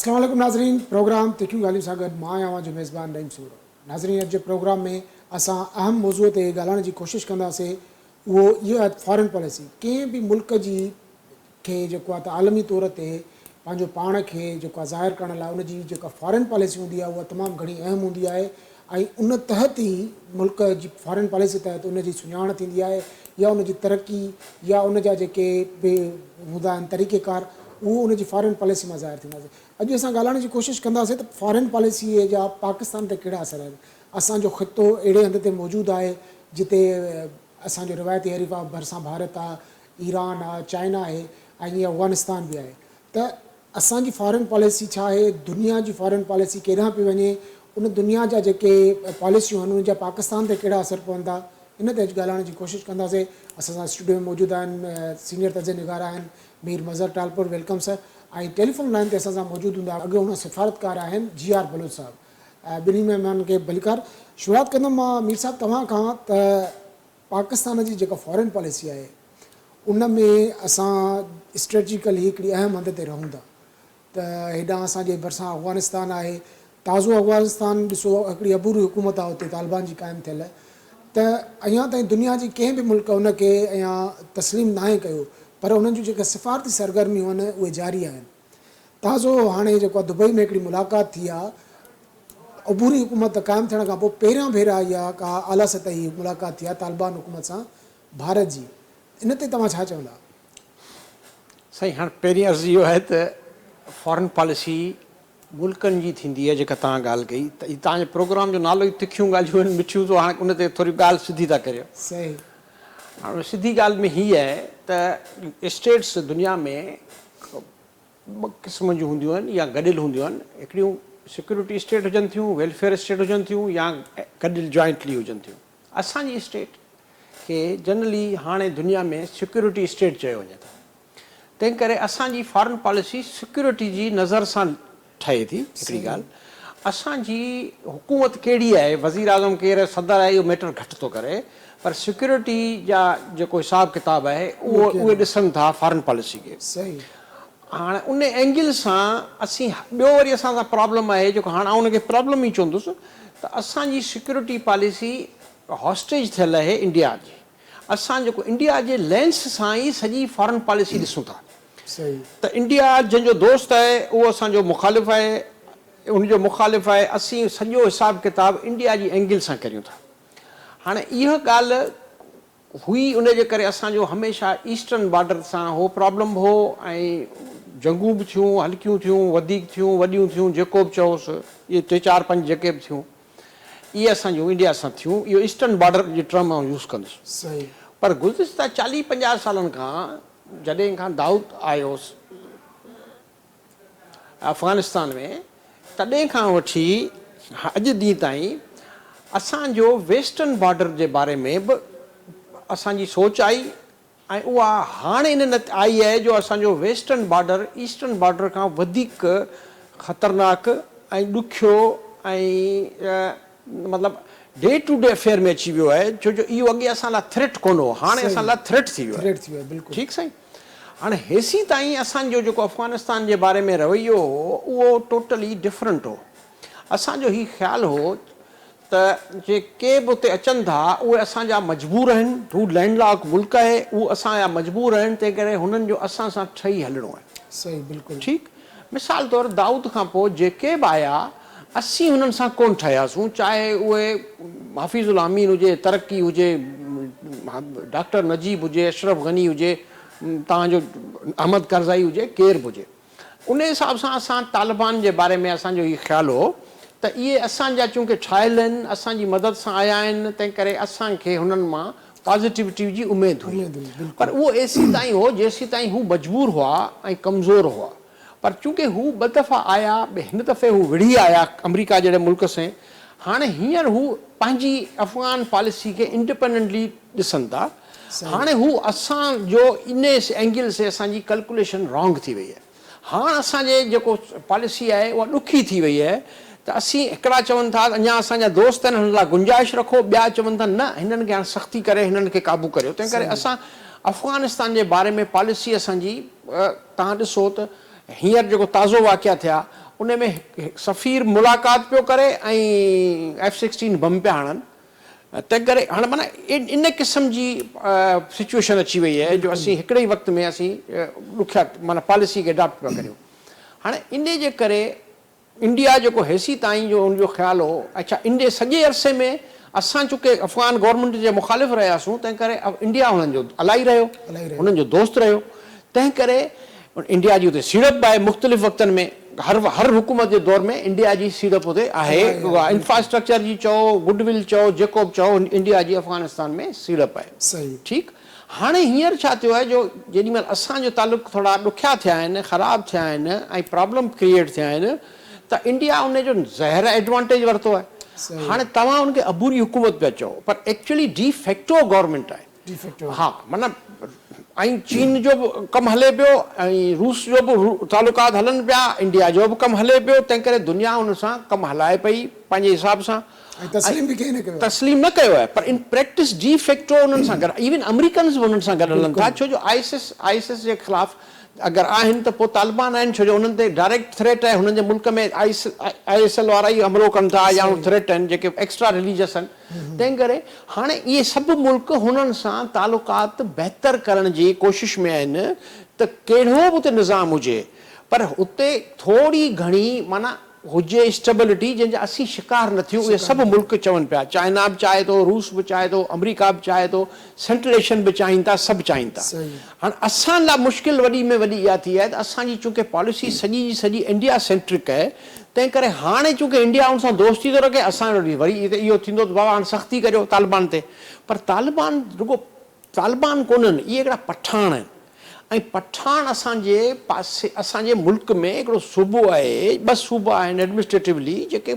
اسلام عليڪم ناظرين پروگرام تکيون ڳالهيون سان گڏ مان آهيان اوهان جو ميزبان رحيم سومرو ناظرين اڄ جي پروگرام ۾ اسان اهم موضوع تي ڳالهائڻ جي ڪوشش ڪنداسين اهو اهو آهي فارن پاليسي ڪنهن به ملڪ جي کي جيڪو آهي ته عالمي طور تي پنهنجو پاڻ کي جيڪو آهي ظاهر ڪرڻ لاء ان جي جيڪا فارن پاليسي هوندي آهي اها تمام گهڻي اهم هوندي آهي ۽ ان تحت ئي ملڪ جي فارن پاليسي تحت ان جي سڃاڻ ٿيندي آهي يا ان جي ترقي يا ان جا جيڪي به هوندا آهن طريقي ڪار اهو ان جي فارن پاليسي مان ظاهر ٿيندا اڄ اسان ڳالهائڻ جي ڪوشش ڪنداسين ته فارن پاليسي جا پاڪستان تي ڪهڙا اثر آهن اسان جو خطو اهڙي هنڌ تي موجود آهي جتي اسان جو روايتي حريف آهي ڀرسان ڀارت آهي ايران آهي چائنا آهي ۽ ائين افغانستان به آهي ته اسان جي فارن پاليسي ڇا آهي، دنيا جي فارن پاليسي ڪيڏانهن پئي وڃي، ان دنيا جا جيڪي پاليسيون آهن انهن جا پاڪستان تي ڪهڙا اثر پون ٿا، ان تي اڄ ڳالهائڻ جي ڪوشش ڪنداسين. اسان سان اسٽوڊيو ۾ موجود آهن سينيئر تجزيه نگار آهن Mir Mazhar Talpur, welcome sir, ۽ telephone line تي اسان سان موجود هوندا اڳوڻا سفارتڪار آهن جي آر بلوچ صاحب. ٻنهي مهمانن کي ڀليڪار. شروعات ڪندم مان مير صاحب توهان کان ته پاڪستان جي جيڪا فارين پاليسي آهي ان ۾ اسان اسٽريٽجيڪلي هڪڙي اهم هنڌ تي رهون ٿا ته هيڏانهن اسان جي ڀرسان افغانستان آهي تازو افغانستان ڏسو هڪڙي عبوري حڪومت آهي اتي طالبان جي قائم ٿيل ته اڃا تائين دنيا جي ڪنهن به ملڪ ان کي اڃا تسليم ناهي ڪيو پر انهن جون جيڪي سفارتي سرگرميون آهن اهي جاري آهن تازو هاڻي جيڪو آهي دبئي ۾ هڪڙي ملاقات ٿي آهي عبوري حڪومت قائم ٿيڻ کان پوء پهريان ڀيرا اها ڪا اعليٰ سطحي ملاقات ٿي آهي طالبان حڪومت سان ڀارت جي ان تي توهان ڇا چوندا؟ سائين هاڻ پهرين عرض اهو آهي ته فارن پاليسي ملڪن جي ٿيندي آهي جيڪا توهان ڳالهه ڪئي ته هي توهان جي پروگرام جو نالو ئي تکيون ڳالهيون آهن مٺيون ته هاڻ ان تي ٿوري ڳالهه سڌي ٿا ڪريو. صحيح. هاڻ سڌي ڳالهه ۾ هي آهي ته اسٽيٽس دنيا ۾ ٻه قسم جون هونديون آهن يا گڏيل هونديون آهن هڪڙيون سيڪيورٽي اسٽيٽ هجن ٿيون ويلفيئر اسٽيٽ هجن ٿيون يا گڏيل جوائنٽلي هجن ٿيون. اسان جي اسٽيٽ کي جنرلي هاڻي دنيا ۾ سيڪيورٽي اسٽيٽ چيو وڃي ٿو تنهن ڪري اسان جي فارن پاليسي سيڪيورٽي جي نظر سان ٺهي ٿي. هڪڙي ڳالهه اسان جي حڪومت ڪهڙي آهي وزير اعظم ڪير آهي صدر آهي اهو ميٽر گهٽ ٿو ڪري پر سيڪيورٽي جا جيڪو حساب ڪتاب آهي اهو اهي ڏسن ٿا فارن پاليسي کي. هاڻ ان اينگل سان اسين ٻيو وري اسان سان پرابلم آهي جيڪو هاڻ آئون ان کي پرابلم ئي چوندس ته اسان جي سيڪيورٽي پاليسي هاسٽيج ٿيل آهي انڊيا جي اسان جيڪو انڊيا جي لينس سان ئي سڄي فارن پاليسي ڏسون ٿا ته انڊيا جنهن جو دوست آهي اهو اسان جو مخالف آهي ان جو مخالف آهي اسين سڄو حساب ڪتاب انڊيا جي اينگل سان ڪريون ٿا هاڻ اها ڳالهه هئي ان جي ڪري اسان جو هميشه ايسٽرن بارڊر سان هو پرابلم به هو ۽ جنگون به ٿيون هلڪيون ٿيون وڌيڪ ٿيون وڏيون ٿيون جيڪو به چئوس اهي ٽي چار پنج جيڪي به ٿيون اهي اسان جون انڊيا سان ٿيون اهو ايسٽرن بارڊر جي ٽرم آئون يوز ڪندس پر گذشته چاليهه پنجاهه سالن کان جڏهن کان دائود آيو افغانستان ۾ تڏهن کان وٺي اڄ ڏينهن تائين اسان جو ويسٽرن بارڊر جي باري ۾ به اسان جي سوچ آئي ۽ اها هاڻ ان نت آئي آهي جو اسان جو ويسٽرن بارڊر ايسٽرن بارڊر کان وڌيڪ خطرناڪ ۽ ڏکيو ۽ مطلب ڊي ٽو ڊي افيئر ۾ اچي ويو آهي ڇو جو اهو اڳي اسان لاء ٿريٽ ڪونه هو هاڻي اسان لاء ٿريٽ ٿي ويو آهي ٺيڪ سائين. هاڻ هيسين تائين اسان جو جيڪو افغانستان جي باري ۾ رويو هو اهو ٽوٽلي ڊفرنٽ هو. اسان جو هي خيال هو ته جي ڪي به اتي اچن ٿا اهي اسان جا مجبور آهن، هو لينڊ لاڪ ملڪ آهي، هو اسان جا مجبور آهن تنهن ڪري هنن جو اسان سان ٺهي هلڻو آهي. صحيح بلڪل. ٺيڪ مثال طور دائود کان پوء جيڪي به آيا اسين هنن سان ڪونه ٺهياسون چاهي اهي حفيظ الامين هجي، ترقي هجي، ڊاڪٽر نجيب هجي، اشرف غني هجي، توهان جو احمد ڪرزائي هجي، ڪير به هجي. ان حساب سان اسان طالبان جي باري ۾ اسان جو هي خيال هو ته اهي اسان جا چونڪه ٺاهيل آهن، اسان جي مدد سان آيا آهن، تنهن ڪري اسان کي هنن مان پازيٽوٽي جي اميد هئي. پر اهو ايسيتائين هو جيسيتائين هو مجبور هئا ۽ ڪمزور هئا. پر چونڪه هو ٻه دفعا آيا، هن دفعي هو وڙهي آيا آمريڪا جهڙي ملڪ سين، هاڻي هينئر هو پنهنجي افغان پاليسي کي انڊيپينڊنٽلي ڏسن ٿا، هاڻي هو اسان جو ان اينگل سي اسان جي ڪلڪوليشن رانگ ٿي وئي آهي، هاڻ اسان جي جيڪو پاليسي آهي اها ڏکي ٿي وئي آهي ته اسين هڪڙا چون ٿا ته اڃا اسان جا دوست آهن هنن لاء گنجائش رکو، ٻيا چون ٿا نه هنن کي هاڻ سختي ڪري هنن کي قابو ڪريو، تنهن ڪري اسان افغانستان جي باري ۾ پاليسي اسان جي. توهان ڏسو ته هينئر جيڪو تازو واقعا ٿيا ان ۾ سفير ملاقات پيو ڪري ۽ ايف سڪسٽين بم پيا هڻن تنهن ڪري هاڻي معنيٰ ان قسم جي سچوئيشن اچي وئي آهي جو اسين هڪڙي ئي وقت ۾ اسين ڏکيا معنيٰ پاليسي کي اڊاپٽ پيا ڪريون هاڻي ان جي ڪري انڊيا جيڪو هيسي تائين جو ان جو خيال هو اڇا ان سڄي عرصي ۾ اسان چونڪه افغان گورنمينٽ جي مخالف رهياسون تنهن ڪري انڊيا هنن جو الائي رهيو هنن جو دوست رهيو تنهن ڪري انڊيا جي اتي سيڙپ به آهي مختلف وقتن ۾ هر هر حڪومت جي دور ۾ انڊيا جي سيڙپ اتي آهي اها انفراسٽرڪچر جي چئو گڊ ول چئو جيڪو به چئو انڊيا جي افغانستان ۾ سيڙپ آهي ٺيڪ هاڻي هينئر ڇا ٿيو آهي جو جيڏي مهل اسان جو تعلق ٿورا ڏکيا ٿيا آهن خراب ٿيا آهن ۽ پرابلم ڪريئيٽ ٿيا آهن ته انڊيا ان جو ظاهر ايڊوانٽيج ورتو آهي هاڻي توهان ان کي عبوري حڪومت پيا چئو پر ايڪچولي ڊي فيڪٽو گورنمينٽ آهي ها معنيٰ ۽ چين جو به ڪم هلي پيو ۽ روس جو به تعلقات هلن پيا انڊيا جو به ڪم هلي پيو تنهن ڪري دنيا ان سان ڪم هلائي پئي پنهنجي حساب سان ۽ تسليم به ڪنهن نه ڪيو آهي. تسليم نه ڪيو آهي پر ان پريڪٽس ڊي فيڪٽو انهن سان گڏ ايون آمريڪنز به انهن سان گڏ هلن ٿا ڇو جو I S S I S S جي خلاف اگر آهن ته پوء طالبان آهن ڇو جو انهن تي ڊائريڪٽ ٿريٽ آهي هنن جي ملڪ ۾ I S L وارا ئي حملو ڪن ٿا يا ٿريٽ آهن جيڪي ايڪسٽرا رليجس آهن تنهن ڪري هاڻي اهي سڀ ملڪ هنن سان تعلقات بهتر ڪرڻ جي ڪوشش ۾ آهن ته ڪهڙو به اتي نظام هجي پر اتي ٿوري گهڻي معنيٰ هجي اسٽيبلٽي جنهن جا اسين شڪار نه ٿيون اهي سڀ ملڪ چون پيا چائنا به چاهي ٿو روس به چاهي ٿو آمريڪا به چاهي ٿو سينٽرل ايشين به چاهين ٿا سڀ چاهين ٿا هاڻ اسان لاء مشڪل وڏي ۾ وڏي اها ٿي آهي ته اسان جي چونڪه پاليسي سڄي جي سڄي انڊيا سينٽرڪ آهي تنهن ڪري هاڻي چونڪه انڊيا ان سان دوستي ٿو رکي اسان وٽ وري اهو ٿيندو ته بابا هاڻ سختي ڪريو طالبان تي پر طالبان رڳو طالبان ڪونهن اهي هڪڙا پٺاڻ آهن ۽ پٺاڻ اسان جي پاسي اسان جي ملڪ ۾ هڪڙو صوبو آهي ٻه صوبا آهن ايڊمنسٽريٽولي جيڪي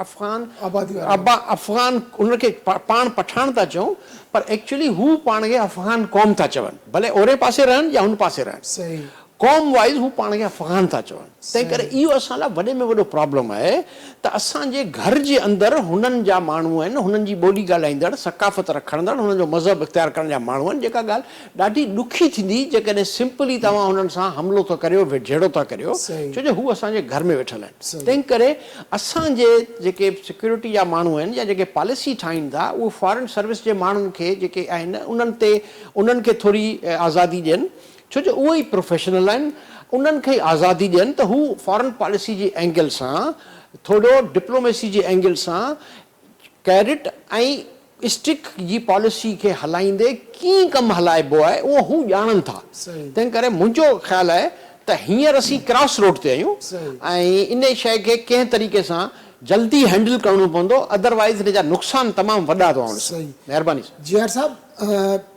افغان ابا افغان انهن کي پاڻ پٺاڻ ٿا چئون پر ايڪچولي هو پاڻ کي افغان قوم ٿا چون ڀلي اوري پاسي رهن يا هن پاسي رهن قوم وائيز هو پاڻ کي افغان ٿا چون تنهن ڪري اهو اسان لاء وڏي ۾ وڏو پرابلم آهي ته اسان جي گهر جي اندر هنن جا ماڻهو آهن هنن جي ٻولي ڳالهائيندڙ ثقافت رکندڙ هنن جو مذهب اختيار ڪرڻ جا ماڻهو آهن جيڪا ڳالهه ڏاڍي ڏکي ٿيندي جيڪڏهن سمپلي توهان هنن سان حملو ٿا ڪريو جهيڙو ٿا ڪريو ڇو جو هو اسان جي گهر ۾ ويٺل آهن تنهن ڪري اسان جي جيڪي سيڪيورٽي جا ماڻهو آهن يا جيڪي پاليسي ٺاهين ٿا اهي فارن سروس جي ماڻهن کي جيڪي آهن انهن تي انهن کي ٿوري آزادي ڏين ڇو جو اهي ئي پروفيشنل آهن انهن کي ئي آزادي ڏين ته هو فارن پاليسي جي اينگل سان ٿورو ڊپلوميسي جي اينگل سان ڪيرٽ ۽ اسٽڪ جي پاليسي کي هلائيندي ڪيئن ڪم هلائبو آهي اهو هو ڄاڻن ٿا تنهن ڪري منهنجو خيال آهي ته هينئر اسين ڪراس روڊ تي آهيون ۽ انهي شيء کي ڪنهن طريقي سان جلدي هينڊل ڪرڻو پوندو ادروائيز ان جا نقصان تمام وڏا ٿا هئڻ مهرباني. جي آر صاحب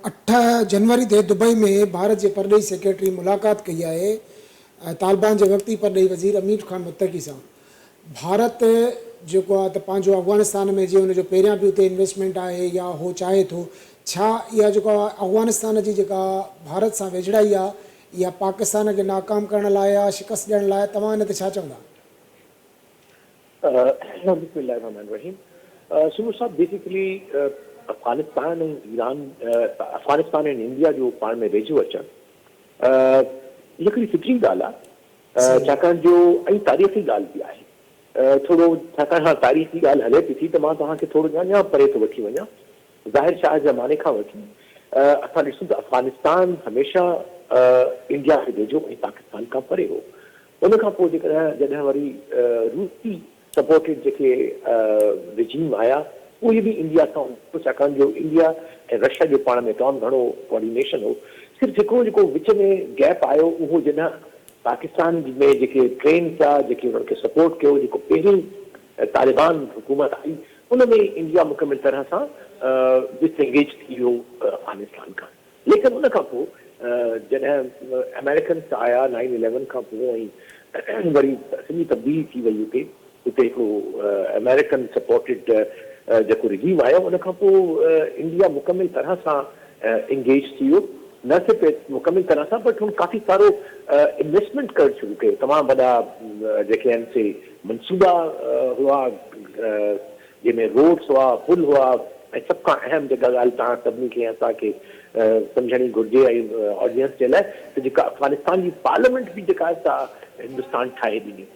اٺ جنوري تي دبئي ۾ ڀارت جي پرڏيهي سيڪريٽري ملاقات ڪئي آهي طالبان جي وقتي پرڏيهي وزير امير خان متقي سان. ڀارت جيڪو آهي ته پنهنجو افغانستان ۾ جي ان جو پهريان به اتي انويسٽمينٽ آهي يا هو چاهي ٿو ڇا اها جيڪا افغانستان جي جيڪا ڀارت سان ويجهڙائي آهي اها پاڪستان کي ناڪام ڪرڻ لاء آهي شڪست ڏيڻ لاء توهان ان تي ڇا چوندا؟ بسم الله الرحمٰن الرحيم سومرو صاحب basically Afghanistan ۽ Iran Afghanistan ۽ India جو پاڻ ۾ ويجهو اچڻ اها هڪڙي فطري ڳالهه آهي ڇاڪاڻ جو ۽ تاريخي ڳالهه به آهي ٿورو ڇاڪاڻ هاڻ تاريخ جي ڳالهه هلي پئي ٿي ته مان توهان کي ٿورو اڃا پري ٿو وٺي وڃان ظاهر شاهه زماني کان وٺي اسان ڏسون ته افغانستان هميشه انڊيا کي ويجهو ۽ پاڪستان کان پري هو. ان کان پوء جيڪڏهن جڏهن وري روسي سپورٽيڊ جيڪي رجيم آيا اهي به انڊيا سان ڇاڪاڻ جو انڊيا ۽ رشيا جو پاڻ ۾ تمام گهڻو ڪوآرڊينيشن هو. صرف هڪڙو جيڪو وچ ۾ گيپ آيو اهو جڏهن پاڪستان ۾ جيڪي ٽرين ٿيا جيڪي انهن کي سپورٽ ڪيو جيڪو پهرين طالبان حڪومت آئي ان ۾ انڊيا مڪمل طرح سان ڊس انگيج ٿي ويو افغانستان کان ليڪن ان کان پوء جڏهن امريڪنس آيا نائن اليون کان پوء ۽ وري سڄي تبديلي ٿي وئي اتي اتي هڪڙو امريڪن سپورٽيڊ جيڪو رجيم آيو ان کان پوء انڊيا مڪمل طرح سان انگيج ٿي ويو نه صرف مڪمل طرح سان بٽ هن ڪافي سارو انويسٽمينٽ ڪرڻ شروع ڪيو تمام وڏا جيڪي آهن سي منصوبا هئا جنهن ۾ روڊس هئا، پل هئا ۽ سڀ کان اهم جيڪا ڳالهه توهان سڀني کي ۽ اسان کي سمجهڻي گهرجي ۽ آڊينس جي لاء ته جيڪا افغانستان جي پارليامينٽ به جيڪا آهي سا هندستان ٺاهي ڏني.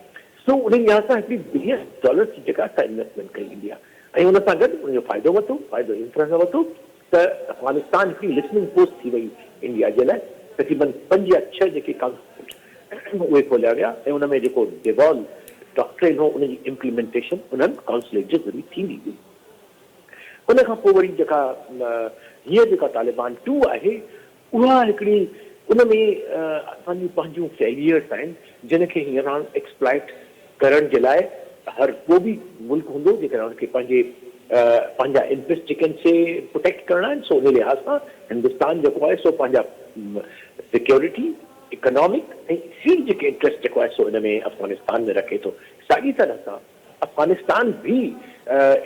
سو انهي لحاظ سان هڪڙي بلين ڊالرز جي جيڪا سا انويسٽمينٽ ڪئي ويندي آهي ۽ ان سان گڏ ان جو فائدو ورتو، فائدو ان طرح سان ورتو ته افغانستان هڪڙي لسننگ پوسٽ ٿي وئي انڊيا جي لاء، تقريبن پنج يا ڇهه جيڪي ڪانسليٽ اهي کوليا ويا ۽ ان ۾ جيڪو ڊيوال ڊاڪٽرين هو ان جي امپليمينٽيشن انهن ڪانسليٽ جي ذريعي ٿيندي هئي. ان کان پوء وري جيڪا هينئر جيڪا طالبان ٽو آهي اها هڪڙي ان ۾ اسان جون پنهنجون فيليئرس آهن جن کي هينئر هاڻ ايڪسپلائٽ ڪرڻ جي لاء هر ڪو به ملڪ هوندو جيڪڏهن ان کي پنهنجي پنهنجا انٽريسٽ جيڪي آهن سي پروٽيڪٽ ڪرڻا آهن سو ان لحاظ سان هندستان جيڪو آهي سو پنهنجا سيڪيورٽي، اڪنامڪ ۽ اسٽريٽجڪ انٽريسٽ جيڪو آهي سو ان ۾ افغانستان ۾ رکي ٿو ساڳي طرح سان افغانستان به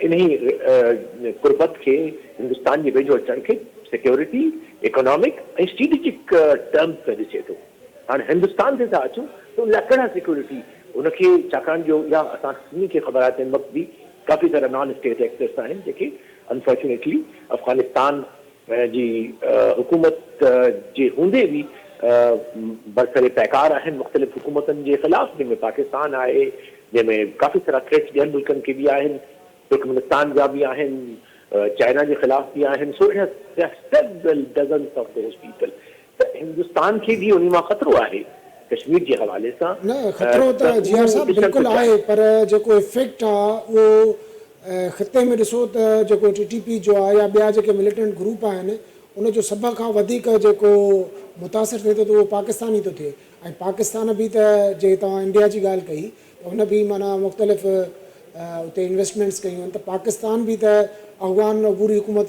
انهي قربت کي هندستان جي ويجهو اچڻ کي سيڪيورٽي، اڪنامڪ ۽ اسٽريٽجڪ ٽرمز ۾ ڏسي ٿو. هاڻ هندستان تي ٿا اچون ته ان لاء ڪهڙا سيڪيورٽي ان کي ڇاڪاڻ جو اها اسان سڀني کي خبر آهي ته هن وقت به ڪافي سارا نان اسٽيٽ ايڪٽرس آهن جيڪي انفارچونيٽلي افغانستان جي حڪومت جي هوندي به برسر پيڪار آهن مختلف حڪومتن جي خلاف جنهن ۾ پاڪستان آهي جنهن ۾ ڪافي سارا ٿريٽس ٻين ملڪن کي به آهن ترڪمنستان جا به آهن چائنا جي خلاف به آهن سو اهڙا several dozens of those people ته هندستان کي به انهي مان خطرو آهي ڪشمير جي حوالي سان نه خطرو ته ته جي آر اهو صاحب ڏسڻ ٿو بلڪل چاهي. آهي پر جيڪو افيڪٽ آ اهو خطي ۾ ڏسو ته جيڪو ٽي ٽي پي جو آ يا ٻيا جيڪي مليٽنٽ گروپ آهن ان جو سڀ کان وڌيڪ جيڪو متاثر ٿئي ٿو ته اهو پاڪستان ئي ٿو ٿئي ۽ پاڪستان به ته جي توهان انڊيا جي ڳالهه ڪئي ته ان به معنيٰ مختلف اتي انويسٽمينٽس ڪيون آهن ته پاڪستان به ته افغان عبوري حڪومت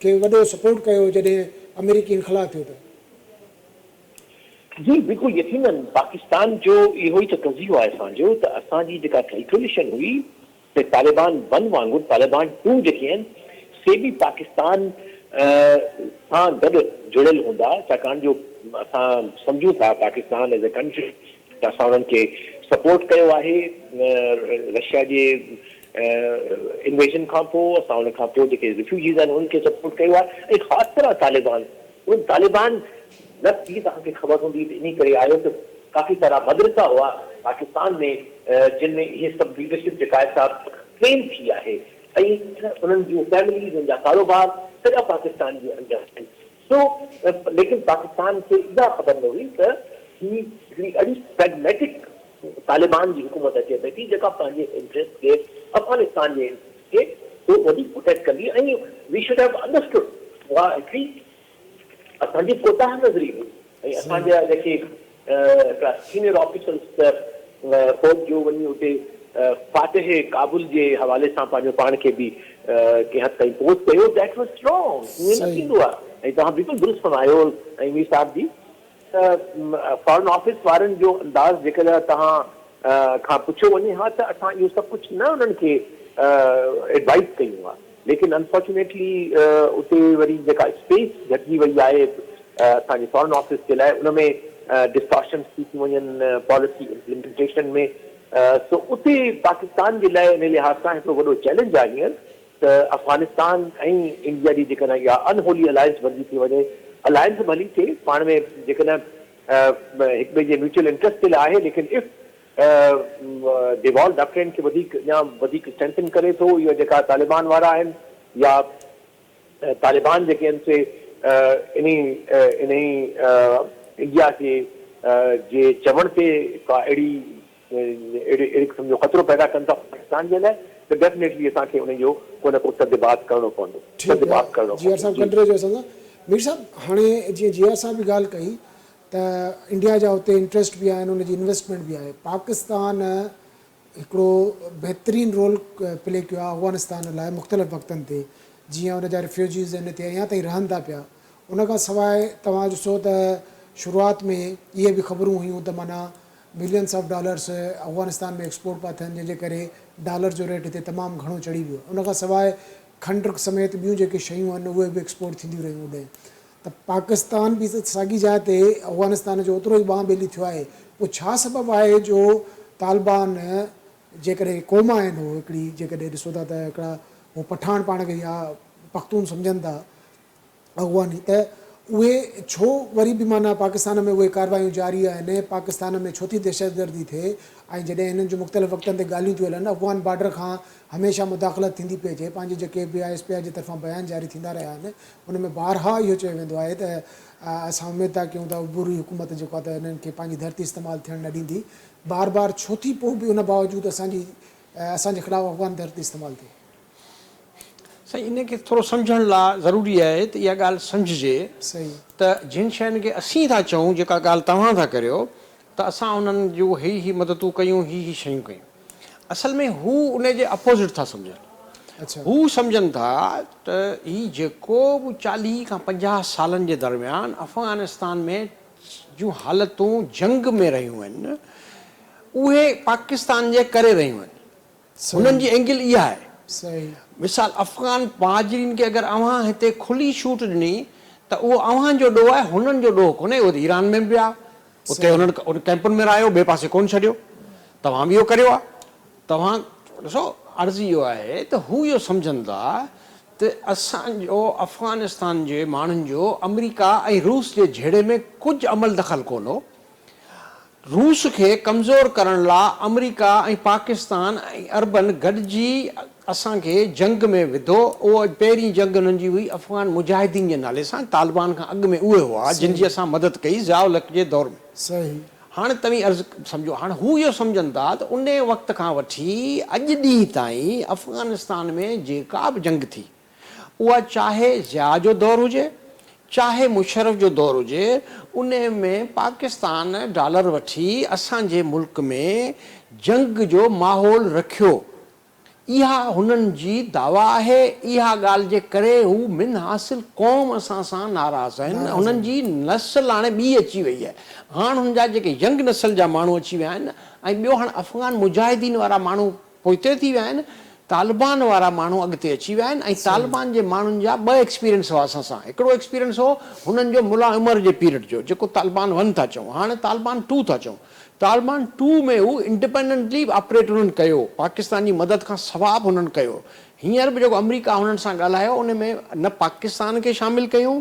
کي وڏو سپورٽ ڪيو جڏهن آمريڪي انخلا ٿيو ته. جي بلڪل يقينن پاڪستان جو اهو ئي ته قضيو آهي اسان جو ته اسان جي جيڪا ڪيلڪيوليشن هئي ته طالبان ون وانگر طالبان ٽو جيڪي آهن سي به پاڪستان سان گڏ جڙيل هوندا ڇاڪاڻ جو اسان سمجهون ٿا پاڪستان ايز اي ڪنٽري ته اسان انهن کي سپورٽ ڪيو آهي رشيا جي انويزن کان پوء اسان ان کان پوء جيڪي ريفيوجيز آهن انهن کي سپورٽ ڪيو آهي ۽ خاص طرح طالبان اهي طالبان لفظ ئي توهان کي خبر هوندي ته انهي ڪري آيو ته ڪافي سارا مدرسا هئا پاڪستان ۾ جن ۾ اهي سڀ ليڊرشپ جيڪا آهي سا ٽرين ٿي آهي ۽ انهن جون فيمليز انهن جا ڪاروبار سڄا پاڪستان جي اندر آهن سو ليڪن پاڪستان کي اها خبر نه هئي ته هي هڪڙي اهڙي پريگميٽڪ طالبان جي حڪومت اچي پئي ٿي جيڪا پنهنجي انٽريسٽ کي افغانستان جي انٽريسٽ کي ٿورو وڌيڪ پروٽيڪٽ ڪندي ۽ وي should have understood اها هڪڙي اسان جي ڪوتاهه نظري هئي ۽ اسان جا جيڪي هڪڙا سينئر آفيسرز ته فوج جو وڃي اتي فاتح ڪابل جي حوالي سان پنهنجو پاڻ کي به ڪنهن حد تائين پوسٽ ڪيو that was wrong ائين نه ٿيندو آهي ۽ توهان بلڪل درست فرمايو ۽ مير صاحب جي ته فارن آفيس وارن جو انداز جيڪڏهن توهان کان پڇيو وڃي ها ته اسان اهو سڀ ڪجهه نه انهن کي ايڊوائيز ڪيون ها ليڪن انفارچونيٽلي اتي وري جيڪا اسپيس گهٽجي وئي آهي اسان جي فارن آفيس جي لاء ان ۾ ڊسٽارشنس ٿي ٿيون وڃن پاليسي امپليمينٽيشن ۾ سو اتي پاڪستان جي لاء ان لحاظ سان هڪڙو وڏو چئلينج آهي هينئر ته افغانستان ۽ انڊيا جي جيڪڏهن اها ان هولي الائنس بڻجي ٿي وڃي الائنس ڀلي ٿئي پاڻ ۾ جيڪڏهن هڪ ٻئي جي ميوچل انٽرسٽ جي لاء آهي ليڪن if ڊيوال ڊاڪٽرين کي وڌيڪ اڃا وڌيڪ اسٽرينٿن ڪري ٿو اهي جيڪا طالبان وارا آهن يا طالبان جيڪي آهن سي انهي انهي انڊيا کي جي چوڻ تي ڪا اهڙي اهڙي اهڙي قسم جو خطرو پيدا ڪن ٿا پاڪستان جي لاء ته ڊيفنيٽلي اسان کي انهي جو ڪو نه ڪو سدباب ڪرڻو پوندو ٺيڪ سدباب آهي ڪرڻو جي آر پوندو صاحب جي. گڏ رهجو اسان سان مير صاحب هاڻي جيئن جي آر صاحب به ڳالهه ڪئي ته انڊيا جا اتي انٽريسٽ به آهن ان جي انويسٽمينٽ به آهي پاڪستان هڪڙو بهترين رول پلي ڪيو آهي افغانستان لاء مختلف وقتن تي جيئن ان جا ريفيوجيز آهن هتي اڃا تائين رهن ٿا پيا ان کان سواء توهان ڏسو ته شروعات ۾ اهي به خبرون هيون ته معنيٰ millions of dollars Afghanistan ۾ export پيا ٿين جنهن جي ڪري ڊالر جو ريٽ هتي تمام گهڻو چڙهي ويو ان کان سواء کنڊ سميت ٻيون جيڪي شيون آهن اهي به ايڪسپورٽ ٿينديون رهيون اوڏانهن ته پاڪستان به ته ساڳي جاء تي افغانستان جو اوترو ئي ٻانهن ٻيلي ٿيو آهي، پوء ڇا سبب آهي جو طالبان جيڪڏهن قوم آهن هو هڪڙي جيڪڏهن ڏسو ٿا ته هڪڙا هو پٺاڻ پاڻ کي يا پختون سمجهن ٿا افغاني ته اهي ڇو وري به معنيٰ پاڪستان ۾ اهي ڪاروايون جاري آهن، پاڪستان ۾ ڇو ٿي دهشتگردي ٿئي ۽ جڏهن هنن جون مختلف وقتن تي ڳالهيون ٿيون هلن، افغان بارڊر کان هميشه مداخلت ٿيندي پئي اچي، پنهنجي جيڪي به I S P R جي طرفان بيان جاري ٿيندا رهيا آهن ان ۾ بارها اهو چيو ويندو آهي ته اسان اميد ٿا ڪيون ته عبوري حڪومت جيڪو آهي ته هنن کي پنهنجي ڌرتي استعمال ٿيڻ نه ڏيندي، بار بار ڇو ٿي پوء به ان باوجود اسان جي اسان جي خلاف افغان ڌرتي استعمال ٿئي. سائين ان کي ٿورو سمجهڻ لا ضروري آهي ته اها ڳالهه سمجهجي ته جن شين کي اسين ٿا چئون جيڪا ڳالهه توهان ٿا ڪريو ته اسان انهن جون هي هي مددون ڪيون هي هي شيون ڪيون اصل ۾ هو ان جي اپوزٽ ٿا سمجهن هو سمجهن ٿا ته هي جيڪو به 40 کان 50 سالن جي درميان افغانستان ۾ جون حالتون جنگ ۾ رهيون آهن اهي پاڪستان جي ڪري رهيون آهن هنن جي اينگل اها آهي. مثال افغان مهاجرين کي اگر اوهان هتي کلي ڇوٽ ڏني ته اهو اوهان جو ڏوهه آهي هنن جو ڏوهه ڪونهي. اهي ته ايران ۾ به ويا اتي هنن ڪئمپن ۾ رهايو ٻئي پاسي ڪونه ڇڏيو. توهان به اهو ڪريو آهي. توهان ڏسو عرض اهو آهي ته هو اهو سمجهن ٿا ته اسان جو افغانستان جي ماڻهن جو آمريڪا ۽ روس جي جهيڙي ۾ ڪجهه عمل دخل ڪونه هو. روس کي ڪمزور ڪرڻ لا آمريڪا ۽ پاڪستان ۽ عربن گڏجي اسان کي جنگ ۾ وڌو. اهو پهرين جنگ انهن جي هئي افغان مجاهدين جي نالي سان، طالبان کان اڳ ۾ اهي هئا جن جي اسان مدد ڪئي ضياء الحق جي دور ۾. هاڻ توهين عرض سمجهو هاڻ هو اهو سمجهن ٿا ته انهي وقت کان وٺي اڄ ڏينهن تائين افغانستان ۾ جيڪا به جنگ ٿي اها چاهي ضياء جو دور هجي، چاهي مشرف جو دور هجي، انهي ۾ پاڪستان ڊالر وٺي اسان جي ملڪ ۾ جنگ جو ماحول رکيو. اها هنن جي دعويٰ آهي، اها ڳالهه جي ڪري هو من حاصل قوم اسان سان ناراض آهن، هنن جي نسل هاڻي ٻي اچي وئي آهي، هاڻ هن جا جيڪي ينگ نسل جا ماڻهو اچي ويا آهن ۽ ٻيو هاڻ افغان مجاهدين وارا ماڻهو پوئتي ٿي ويا آهن، طالبان وارا ماڻهو اڳتي اچي ويا آهن ۽ طالبان جي ماڻهن جا ٻه ايڪسپيرينس هئا اسان سان، هڪڙو ايڪسپيرينس هو هنن جو ملا عمر جي پيريڊ جو جيڪو طالبان ون ٿا چئون هاڻي طالبان ٽو ٿا چئون، طالبان ٽو ۾ هو انڊپينڊنٽلي آپريٽ هنن ڪيو، پاڪستان جي مدد کان سوا به هنن ڪيو، هينئر به جيڪو آمريڪا هنن سان ڳالهايو ان ۾ نه پاڪستان کي شامل ڪيون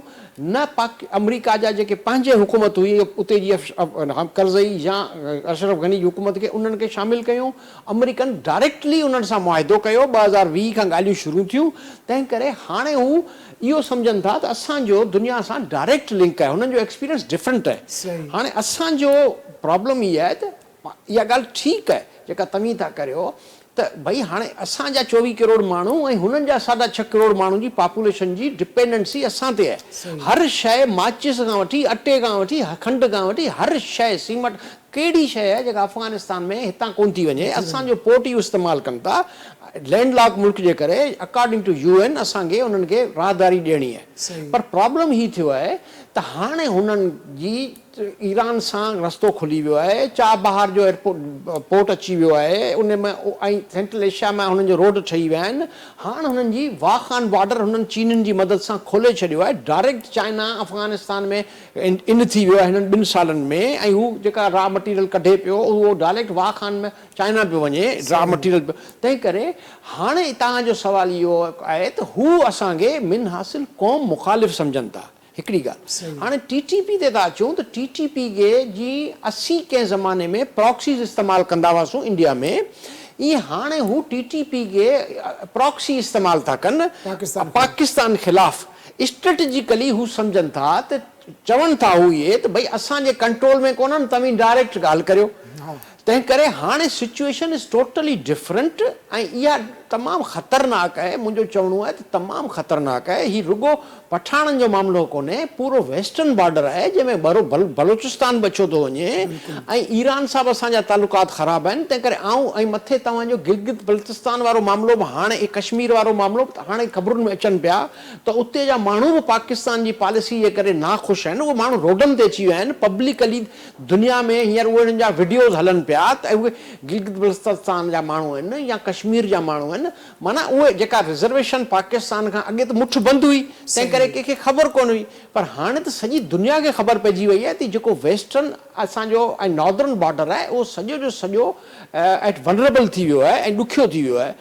نه پاڪ آمريڪا جا جيڪي پنهنجي حڪومت هئي اتي جي ڪرزئي يا اشرف غني جي حڪومت کي انهن کي شامل ڪيون آمريڪن ڊائريڪٽلي انهن سان معاهدو ڪيو 2020 کان ڳالهيون شروع ٿيون تنهن ڪري هاڻي هو اهو سمجهن ٿا ته اسان جو دنيا سان ڊائريڪٽ لنڪ آهي هنن جو ايڪسپيرينس ڊفرنٽ آهي هاڻي اسان جو پرابلم هي آهي ته اها ڳالهه ٺيڪ آهي جيڪا توهين ٿا ڪريو ته ڀئي هاڻي اسان جا 24 ڪروڙ ماڻهو ۽ هنن جا ساڍا ڇهه ڪروڙ ماڻهن جي پاپوليشن جي ڊپينڊنسي اسان تي آهي. هر شيء ماچيس کان وٺي اٽي کان وٺي کنڊ کان وٺي هر شيء سيمٽ ڪهڙي شيء آهي جيڪا افغانستان ۾ هتان ڪونه ٿي وڃي اسان جو پورٽ اهو استعمال ڪن ٿا لينڊ لاڪ ملڪ جي ڪري اڪارڊنگ ٽو يو اين اسان کي انهن کي راهداري ڏيڻي آهي پر پرابلم هي ٿيو آهي ته هاڻي هنن جي ايران سان رستو کلي ويو آهي، چاهه بهار جو ايئرپورٽ پورٽ اچي ويو آهي، ان ۾ ۽ سينٽرل ايشيا مان هنن جو روڊ ٺهي ويا آهن، هاڻ هنن جي واخان بارڊر هنن چينين جي مدد سان کولي ڇڏيو آهي، ڊائريڪٽ چائنا افغانستان ۾ ان ٿي ويو آهي هنن ٻن سالن ۾ ۽ هو جيڪا را مٽيريل ڪڍي پيو اهو ڊائريڪٽ واخان ۾ چائنا پيو وڃي را مٽيريل پيو، تنهن ڪري هاڻي توهان جو سوال اهو آهي ته هو اسان کي من حاصل قوم مخالف سمجهن ٿا. هڪڙي ڳالهه هاڻي ٽي ٽي پي تي ٿا اچون ته ٽي ٽي پي کي جي اسين ڪنهن زماني ۾ پراڪسيز استعمال ڪندا هئاسون انڊيا ۾ ائين هاڻي هو ٽي ٽي پي کي پراڪسي استعمال ٿا ڪن پاڪستان خلاف اسٽريٽجيڪلي هو سمجهن ٿا ته چون ٿا هو اهي ته ڀئي اسان جي ڪنٽرول ۾ ڪونهن توهين ڊائريڪٽ ڳالهه ڪريو تنهن ڪري هاڻي سچوئيشن is totally different ۽ اها تمام خطرناڪ آهي، منهنجو چوڻو آهي ته تمام خطرناڪ آهي، هي رڳو پٺاڻن جو معاملو ڪونهي، پورو ويسٽرن بارڊر آهي جنهن ۾ بلوچستان به اچيو ٿو وڃي ۽ ايران سان به اسان جا تعلقات خراب آهن، تنهن ڪري آئون ۽ مٿي توهان جو گلگت بلتستان وارو معاملو به هاڻي ڪشمير وارو معاملو به هاڻي خبرن ۾ اچن پيا ته اتي جا ماڻهو به پاڪستان جي پاليسي جي ڪري ناخوش آهن، اهي ماڻهو روڊن تي اچي ويا آهن پبلڪلي دنيا ۾ هينئر اهي انهن جا وڊيوز هلن پيا ته اهي گلگت بلتستان جا ماڻهو آهن يا ڪشمير جا ماڻهو آهن معنيٰ اهي جيڪا رزرويشن پاڪستان کان اڳي ته مٺ بند هئي تنهن ڪري ڪنهن کي خبر ڪونه هئي پر هاڻي ته سڄي دنيا کي خبر پئجي وئي آهي ته جيڪو ويسٽرن اسان جو ۽ ناردرن بارڊر آهي اهو سڄو جو سڄو ايٽ ولنريبل ٿي ويو آهي ۽ ڏکيو ٿي ويو آهي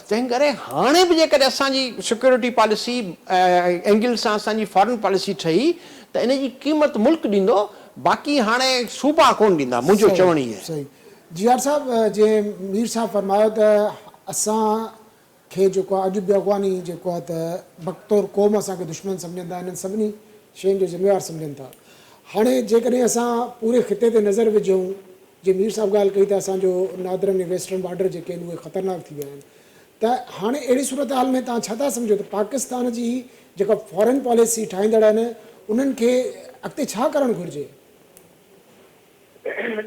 تنهن ڪري هاڻي به جيڪڏهن اسان جي سيڪيورٽي پاليسي اينگل سان اسان جي فارن پاليسي ٺهي ته ان جي قيمت ملڪ ڏيندو باقي هاڻي صوبا ڪونه ڏيندا منهنجو چوڻ هي آهي. صحيح جي آر صاحب جيئن مير صاحب فرمايو ته اسان کي جيڪو آهي اڄ به اغواني جيڪو آهي ته بطور قوم اسان کي دشمن سمجهن ٿا انهن سڀني شين جو ذميوار سمجهن ٿا هاڻي جيڪڏهن اسان پوري خطي تي نظر وجهون جيئن مير صاحب ڳالهه ڪئي ته اسان جو نادرن ۽ ويسٽرن بارڊر جيڪي آهن اهي خطرناڪ ٿي ويا آهن ته هاڻي اهڙي صورتحال ۾ توهان ڇا ٿا سمجهو ته پاڪستان جي جيڪا فارن پاليسي ٺاهيندڙ آهن انهن کي اڳتي ڇا ڪرڻ گهرجي؟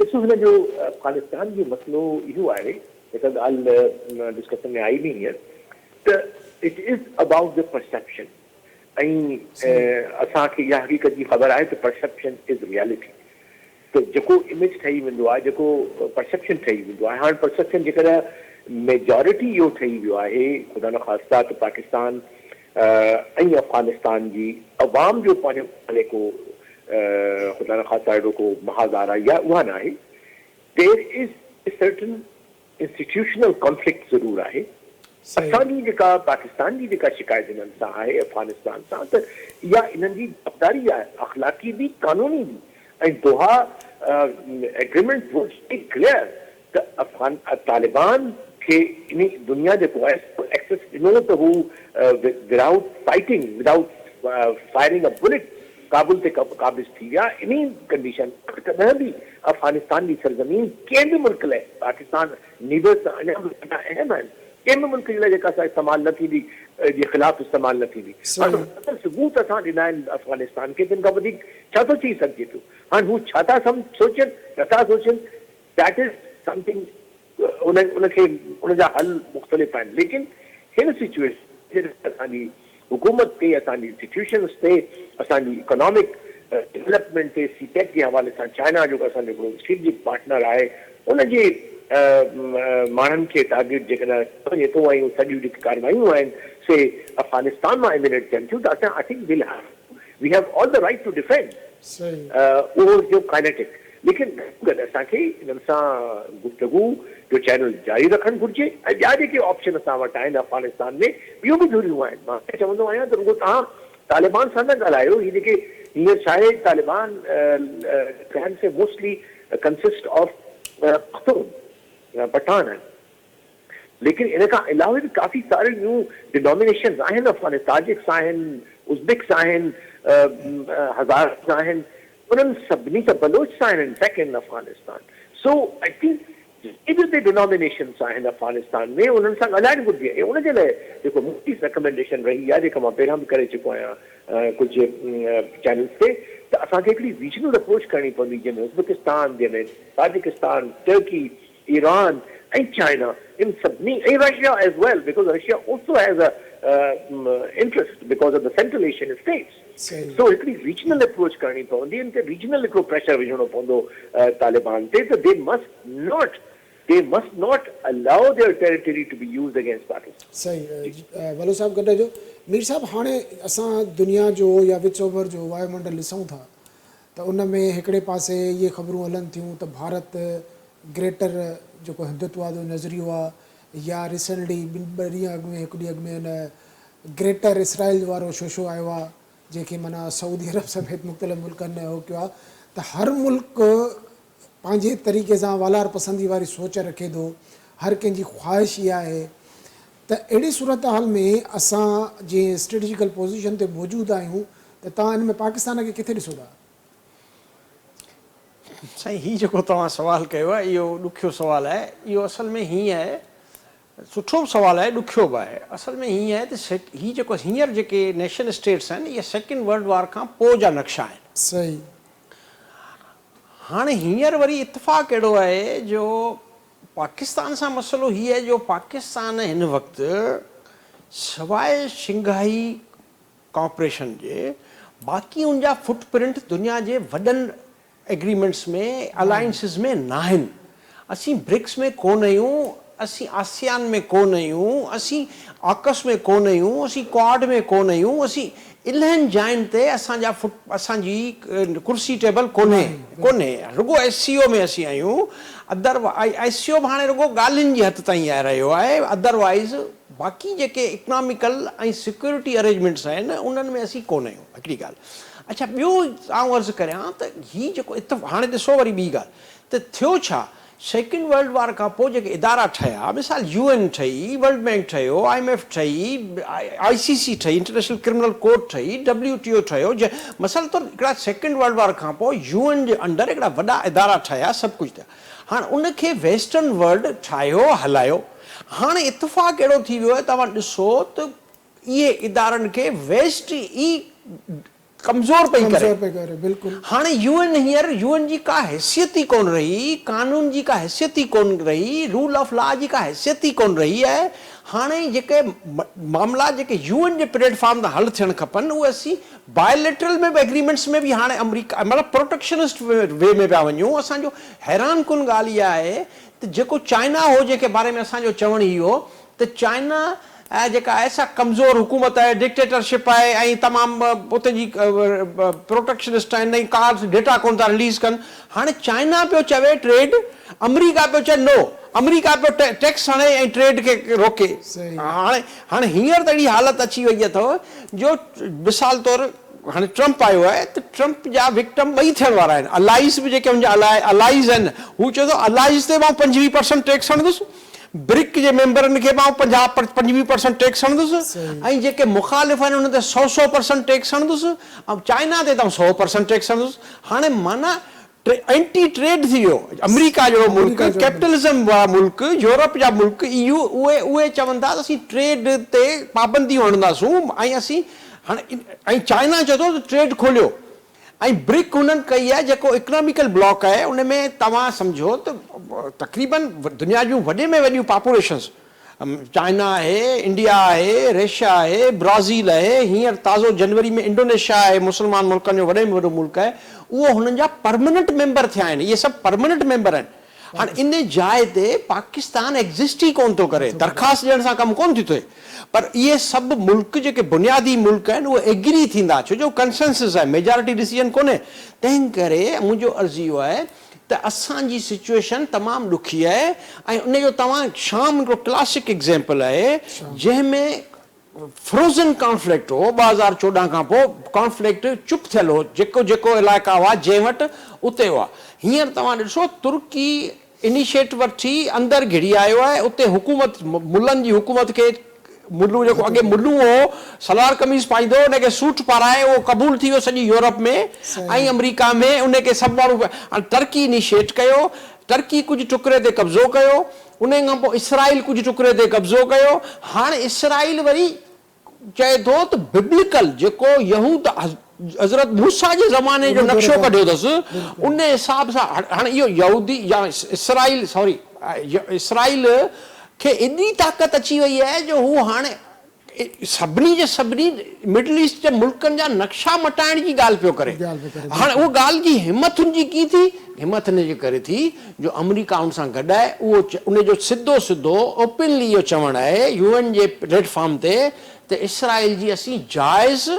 ڏسو هن جو افغانستان جو مسئلو اهو آهي جيڪا ڳالهه ڊسڪشن ۾ آئي به هينئر ته it is about the perception ۽ اسان کي اها حقيقت جي خبر آهي ته پرسيپشن از ريالٽي ته جيڪو اميج ٺهي ويندو آهي جيڪو پرسيپشن ٺهي ويندو آهي هاڻ پرسيپشن جيڪڏهن ميجارٽي اهو ٺهي ويو آهي خدا نخواسته ته پاڪستان ۽ افغانستان جي عوام جو پنهنجو ڀلي ڪو خدا نخواسته اهڙو ڪو محاذ آرائي آهي اها ناهي there is a certain institutional conflict ضرور آهي اسان جي جيڪا پاڪستان جي جيڪا شڪايت انهن سان آهي افغانستان سان ته اها انهن جي جوابداري آهي اخلاقي به قانوني به ۽ Doha agreement was very clear ته افغان طالبان کي انهي دنيا جيڪو آهي سو ايڪسس ڏنو ته هو without fighting without firing a bullet Kabul تي قابض ٿي ويا انهي ڪنڊيشن ته ڪڏهن به افغانستان جي سرزمين ڪنهن به ملڪ لاء پاڪستان نيبرز ته اڃا به ڏاڍا اهم آهن ڪنهن به ملڪ جي لاء جيڪا سا استعمال نه ٿيندي جي خلاف استعمال نه ٿيندي هاڻ ثبوت اسان ڏنا آهن افغانستان کي تن کان وڌيڪ ڇا ٿو چئي سگهجي پيو هاڻ هو ڇا ٿا سوچن نٿا سوچن That is something ان ان کي ان جا حل مختلف آهن ليڪن هن سچوئيشن جڏهن اسان جي حڪومت تي اسان جي انسٽيٽيوشنس تي اسان جي اڪنامڪ ڊولپمينٽ تي سي پيڪ جي حوالي سان چائنا جيڪو اسان جو هڪڙو اسٽريٽجڪ پارٽنر آهي ان جي ماڻهن کي ٽارگيٽ جيڪڏهن ڪيو وڃي ٿو ۽ اهي سڄيون جيڪي ڪارروايون آهن سي افغانستان مان ايمينيٽ ٿين ٿيون ته اسان I think we'll we have all the right to defend اهو جو ڪائنيٽڪ ليڪن گڏ اسان کي انهن سان گفتگو جو چينل جاري رکڻ گهرجي ۽ ٻيا جيڪي آپشن اسان وٽ آهن افغانستان ۾ ٻيون به ڌريون آهن مان ته چوندو آهيان ته رڳو توهان طالبان سان نه ڳالهايو هي جيڪي هينئر ڇا آهي طالبان آهن سي mostly consist of Pashtun Pathan آهن ليڪن ان کان علاوه به ڪافي ساريون ٻيون ڊنامينيشنز آهن افغانستان تاجڪس آهن ازبڪس آهن هزارز آهن انهن سڀني ته بلوچس آهن in fact in Afghanistan so I think جيڪي به اتي ڊنامينيشنز آهن افغانستان ۾ انهن سان ڳالهائڻ گهرجي ۽ ان جي لاء جيڪو منهنجي ريڪمينڊيشن رهي آهي جيڪا مان پهريان به ڪري چڪو آهيان ڪجهه چينلز تي ته اسان کي هڪڙي ريجنل اپروچ ڪرڻي پوندي جنهن ۾ ازبڪستان جنهن ۾ Tajikistan turkey Iran ۽ China in سڀني ۽ Russia as well because Russia also has a interest because of the central Asian states so هڪڙي ريجنل اپروچ ڪرڻي پوندي ان تي ريجنل هڪڙو پريشر وجهڻو پوندو طالبان تي ته they must not they must not allow their territory to be used against Pakistan. صحيح بلوچ صاحب گڏ رهجو مير صاحب هاڻي اسان دنيا جو يا وچ اوڀر جو وايو منڊل ڏسون ٿا ته ان ۾ هڪڙي پاسي اهي خبرون هلن ٿيون ته ڀارت گريٽر جيڪو هندوتوا جو نظريو آ يا ريسنٽلي ٻن ٻه ڏينهن اڳ ۾ هڪ ڏينهن اڳ ۾ ان گريٽر اسرائيل وارو شوشو آيو آ جنهن کي معنيٰ سعودي عرب سميت مختلف ملڪن هو ڪيو آ ته هر ملڪ پنهنجي طريقي سان والار پسندي واري سوچ رکي ٿو هر ڪنهن جي خواهش اها آهي ته اهڙي صورتحال ۾ اسان جنهن اسٽريٽجيڪل پوزيشن تي موجود آهيون ته توهان ان ۾ پاڪستان کي ڪٿي ڏسو ٿا؟ سائين هي جيڪو توهان سوال ڪيو آهي اهو ڏکيو سوال آهي اهو اصل ۾ هيئن آهي سٺو به سوال آهي ڏکيو به آهي اصل ۾ هيئن آهي ته هي جيڪو هينئر جيڪي نيشن اسٽيٽس آهن اهي سيڪنڊ ورلڊ وار کان پوء جا نقشا آهن. صحيح. هاڻي هينئر وري اتفاق اهڙو آهي جو پاڪستان سان مسئلو هي آهي جو پاڪستان هن وقت سواء شنگهائي ڪارپوريشن جي باقي ان جا فٽ پرنٽ دنيا جي وڏن ايگريمينٽس ۾ الائنسز ۾ ناهن. اسين برڪس ۾ ڪونه آهيون، اسين آسيان ۾ ڪونه آهيون، اسين آڪس ۾ ڪونه آهيون، اسين ڪواڊ ۾ ڪونه آهيون، اسين الهن جاين تي اسان جا فٽ اسان جي ڪرسي ٽيبل ڪونهي ڪونهي رڳو ايس سي او ۾ اسين آهيون ادر ايس سي او به هاڻي رڳو ڳالهين جي حد تائين رهيو آهي ادر وائيز باقي جيڪي اڪناميڪل ۽ سيڪيورٽي ارينجمينٽس آهن انهن ۾ اسين ڪونه آهيون هڪڙي ڳالهه. اڇا ٻيو آئون عرض ڪريان ته هي جيڪو اتف هاڻي ڏسو وري ٻي ڳالهه ته ٿيو ڇا سيڪنڊ ورلڊ وار کان پوء جيڪي ادارا ٺهيا مثال يو اين ٺهي، ورلڊ بينڪ ٺهيو، I M F ٺهي، آء سي سي ٺهي، انٽرنيشنل ڪرمنل ڪورٽ ٺهي، ڊبليو ٽي او ٺهيو جنهن مثال طور هڪڙا سيڪنڊ ورلڊ وار کان پوء يو اين جي انڊر هڪڙا وڏا ادارا ٺهيا سڀ ڪجهه ٿيا هاڻ ان کي ويسٽرن ورلڊ ٺاهيو هلايو هاڻ اتفاق اهڙو ٿي ويو آهي توهان ڏسو ته اهي ادارن کي ويسٽ ئي ڪمزور پئي ڪري. ڪمزور پئي ڪري بلڪل. هاڻي يو اين هينئر يو اين جي ڪا حيثيت ئي ڪونه رهي، قانون جي ڪا حيثيت ئي ڪونه رهي، رول آف لا جي ڪا حيثيت ئي ڪونه رهي آهي. هاڻي جيڪي معاملا جيڪي يو اين جي پليٽ فارم تان حل ٿيڻ کپن اهي اسين بائليٽرل ۾ به ايگريمينٽس ۾ به هاڻي آمريڪا مطلب پروٽيڪشنسٽ وي ۾ پيا وڃون. اسان جو حيران ڪن ڳالهه اها آهي ته جيڪو چائنا هو جنهن کي باري ۾ اسان جو چوڻ هي هو ته چائنا جيڪا آهي سا ڪمزور حڪومت آهي، ڊڪٽيٽر شپ آهي ۽ تمام اتي جي پروٽيڪشنسٽ آهن ۽ ڪا ڊيٽا ڪونه ٿا رليز ڪن. هاڻي چائنا پيو چوي ٽريڊ، آمريڪا پيو چئي نو، آمريڪا پيو ٽيڪس هڻي ۽ ٽريڊ کي روڪي. هاڻي هاڻي هينئر ته اهڙي حالت اچي وئي اٿو جو مثال طور هاڻي ٽرمپ آيو آهي ته ٽرمپ جا وڪٽم ٻئي ٿيڻ وارا آهن، الائيز به جيڪي هن جا الائيز آهن هو چئي ٿو الائيز تي به آئون 25 پرسنٽ ٽيڪس هڻندس، برڪ جي ميمبرن کي به آئون 50 25 پرسنٽ ٽيڪس هڻندس ۽ جيڪي مخالف آهن انهن تي سئو سئو پرسنٽ ٽيڪس هڻندس ۽ چائنا تي ته آئون 100 پرسنٽ ٽيڪس هڻندس. هاڻي معنيٰ اينٽي ٽريڊ ٿي ويو. آمريڪا جهڙو ملڪ، ڪيپٽلزم وارا ملڪ، يورپ جا ملڪ، اي يو، اهي اهي چون ٿا ته اسين ٽريڊ تي پابنديون هڻنداسون ۽ اسين هاڻي ۽ چائنا چئي ٿو ته ٽريڊ کوليو. ۽ برڪ هنن ڪئي آهي جيڪو اڪناميڪل بلاڪ آهي ان ۾ توهان سمجهو ته تقريبن دنيا جون وڏي ۾ وڏيون پاپوليشنس چائنا آهي، انڊيا آهي، رشيا آهي، برازيل آهي، هينئر تازو جنوري ۾ انڊونيشيا آهي مسلمان ملڪن جو وڏي ۾ وڏو ملڪ آهي اهو هنن جا پرمننٽ ميمبر ٿيا آهن اهي سڀ پرمننٽ ميمبر آهن. هاڻ ان جاء تي پاڪستان ايگزسٽ ئي ڪونه ٿو ڪري، درخواست ڏيڻ سان ڪم ڪونه ٿي ٿئي پر اهي سڀ ملڪ جيڪي بنيادي ملڪ آهن اهي ايگري ٿيندا ڇو جو ڪنسنسس آهي ميجارٽي ڊسيزن ڪونهي تنهن ڪري منهنجو عرض اهو آهي ته اسان جي سچوئيشن تمام ڏکي آهي ۽ ان جو توهان شام هڪڙو ڪلاسڪ ايگزيمپل آهي جنهن ۾ فروزن ڪانفلڪٽ هو، 2014 کان پوء ڪانفلڪٽ چپ ٿيل هو، جيڪو جيڪو علائقا هئا جنهن وٽ اتي هئا. هينئر توهان ڏسو ترڪي انيشيٽ وٺي اندر گهڙي آيو آهي، اتي حڪومت ملن جي حڪومت کي ملو جيڪو اڳي ملو هو سلوار قميص پائيندو هو ان کي سوٽ پارائي اهو قبول ٿي ويو سڄي يورپ ۾ ۽ آمريڪا ۾ ان کي سڀ ماڻهو هاڻي ترڪي انيشيٽ ڪيو ترڪي ڪجهه ٽڪري تي قبضو ڪيو انهيء کان پوء اسرائيل ڪجهه ٽڪري تي قبضو ڪيو. هاڻ اسرائيل وري چئي ٿو ته ببليڪل جيڪو يهود حضرت موسيٰ جي زماني جو نقشو ڪڍيو اٿس ان حساب سان هاڻ اهو يهودي يا اسرائيل سوري اسرائيل کي ايڏي طاقت اچي وئي آهي جو هو هاڻ سڀني جي سڀني مڊل ايسٽ جي ملڪن جا نقشا مٽائڻ جي ڳالهه پيو ڪري. هاڻي اها ڳالهه جي همٿ هن جي ڪيئن ٿي؟ همٿ ان جي ڪري ٿي جو آمريڪا ان سان گڏ آهي. اهو ان جو سڌو سڌو اوپنلي اهو چوڻ آهي يو اين جي پليٽ فارم تي ته اسرائيل جي اسين جائز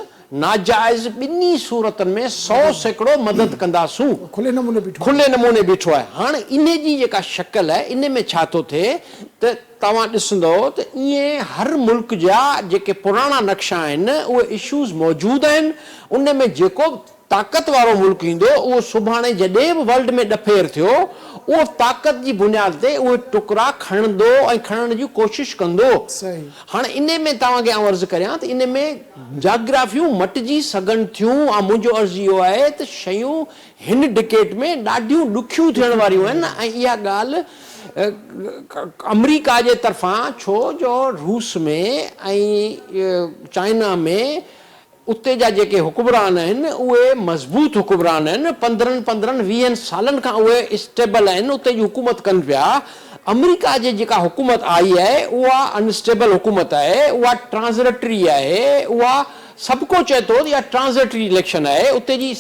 ناجائز ٻنهي صورتن ۾ 100% مدد ڪنداسون. کلي نموني بيٺو آهي. کلي نموني بيٺو آهي. هاڻ انهي جي جيڪا شڪل آهي انهي ۾ ڇا ٿو ٿئي ته توهان ڏسندؤ ته ائين هر ملڪ جا جيڪي پراڻا نقشا آهن اهي اشوز موجود آهن ان ۾ جيڪو به طاقت وارو ملڪ ايندو اهو سڀاڻي جڏهن به ورلڊ ۾ ڏڦير ٿيو اهو طاقت جي بنياد تي اهي ٽڪرا کڻندو ۽ کڻڻ جي ڪوشش ڪندو. هاڻ انهي ۾ توهان کي آئون عرض ڪريان ته انهي ۾ جاگرافيون مٽجي سگهن ٿيون ۽ منهنجو عرض اهو آهي ته شيون هن ڊڪيٽ ۾ ڏاڍيون ڏکيون ٿيڻ واريون آهن ۽ اها ڳالهه آمريڪا جي طرفان ڇو جو روس ۾ ۽ چائنا ۾ اتي جا جيڪي حڪمران آهن اهي مضبوط حڪمران آهن، پندرهن پندرهن ويهن سالن کان اهي اسٽيبل آهن اتي جي حڪومت ڪن پيا، آمريڪا جي جيڪا حڪومت آئي آهي اها انسٽيبل حڪومت آهي، اها ٽرانزٽري آهي، اها سڀ ڪو چئي ٿو ته اها ٽرانزٽري اليڪشن آهي، اتي جي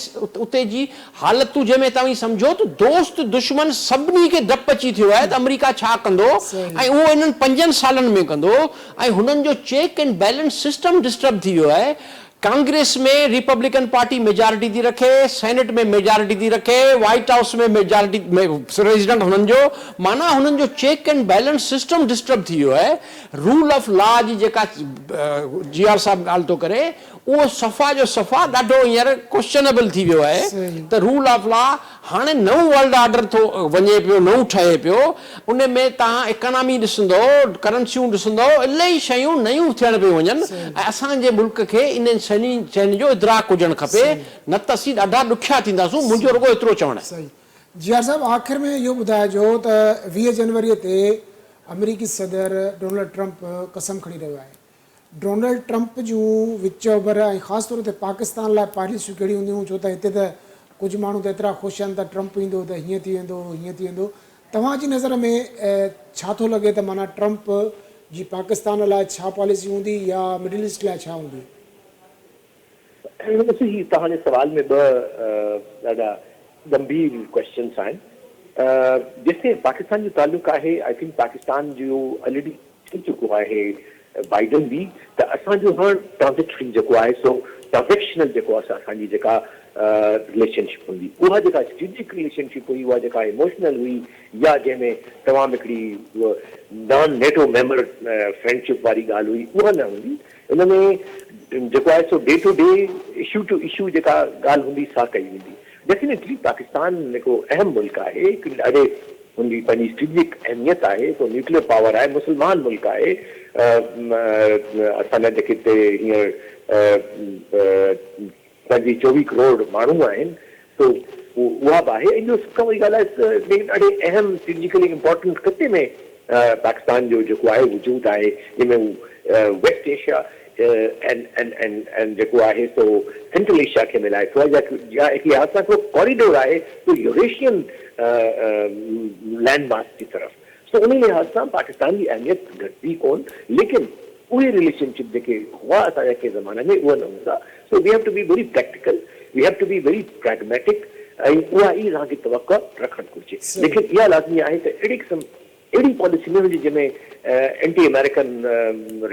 اتي جي حالتون جنهن ۾ توهين سمجهو ته دوست دشمن سڀني کي ڊپ اچي ٿيو آهي ته آمريڪا ڇا ڪندو ۽ اهو انهن پنجن سالن ۾ ڪندو ۽ هنن جو check and balance system disturb ٿي ويو آهي. ڪانگريس ۾ ريپبلڪن پارٽي ميجارٽي ٿي رکي، سينيٽ ۾ ميجارٽي ٿي رکي، وائيٽ هائوس ۾ ميجارٽي پريزيڊنٽ هنن جو معنيٰ هنن جو check and balance system disturb ٿي ويو آهي، رول آف لا جي جيڪا جي آر صاحب ڳالهه ٿو ڪري اهو صفا جو صفا ڏاڍو هينئر ڪوسچنبل ٿي ويو آهي ته رول آف لا هاڻي نئون ورلڊ آرڊر ٿو وڃي پيو نئون ٺهي پيو ان ۾ توهان اڪانامي ڏسندؤ ڪرنسيون ڏسندؤ الائي شيون نيون ٿيڻ پيون وڃن ۽ اسان جي ملڪ کي انهن شين جو ادراڪ هجڻ کپي نه ته اسين ڏاڍا ڏکيا ٿينداسون منهنجو رڳو ايترو چوڻ آهي. صحيح جي آر صاحب آخر ۾ اهو ٻڌائجو ته 20 جنوري تي آمريڪي صدر ڊونلڊ ٽرمپ قسم کڻي رهيو آهي ڊونلڊ ٽرمپ جون وچ اوڀر ۽ خاص طور تي پاڪستان لاء پاليسيون ڪهڙيون هونديون ڇو ته هتي ته ڪجهه ماڻهو ته ايترا خوش آهن ته ٽرمپ ايندو ته هيئن ٿي ويندو هيئن ٿي ويندو توهان جي نظر ۾ ڇا ٿو لڳي ته معنيٰ ٽرمپ جي پاڪستان لاء ڇا پاليسي هوندي يا مڊل ايسٽ لاء ڇا هوندي؟ ڏسو هي توهان جي سوال ۾ ٻه ڏاڍا ڳنڀير ڪويسچنس آهن جيستائين پاڪستان جو تعلق آهي I think Pakistan جو الريڊي ٿي چڪو آهي بائيڊن به ته اسان جو هاڻ ٽرانزيٽري جيڪو آهي سو ٽرانزيڪشنل جيڪو آهي سو اسان جي جيڪا رليشن شپ هوندي اها جيڪا اسٽريٽجڪ رليشن شپ هئي اها جيڪا ايموشنل هئي يا جنهن ۾ تمام هڪڙي نان نيٽو ميمبر فرينڊشپ واري ڳالهه هئي اها نه هوندي ان ۾ جيڪو آهي سو day to day issue to issue جيڪا ڳالهه هوندي سا ڪئي ويندي ڊيفينيٽلي پاڪستان هڪڙو اهم ملڪ آهي هڪ ڏاڍي هن جي پنهنجي اسٽريٽجڪ اهميت آهي، هڪڙو نيوڪليئر پاور آهي، مسلمان ملڪ آهي، اسان جا جيڪي هتي هينئر پنجويهه چوويهه ڪروڙ ماڻهو آهن سو اها به آهي ۽ ٻيو سڀ کان وڏي ڳالهه آهي ته ڏاڍي اهم اسٽريٽجڪلي امپارٽنٽ خطي ۾ پاڪستان جو جيڪو آهي وجود آهي جنهن ۾ هو ويسٽ ايشيا ۽ جيڪو آهي سو سينٽرل ايشيا کي ملائي ٿو يا هڪ لحاظ سان هڪڙو ڪاريڊور آهي سو يوريشين لينڊ ماس جي طرف سو انهي لحاظ سان پاڪستان جي اهميت گهٽبي ڪون ليڪن اهي رليشن شپ جيڪي هئا اسان جا ڪنهن زماني ۾ اهي نه هوندا so we have to be very practical we have to be very pragmatic ۽ اها ئي اسان کي توقع رکڻ گهرجي ليڪن اها لازمي آهي ته اهڙي قسم اهڙي پاليسي نه هجي جنهن ۾ اينٽي آمريڪن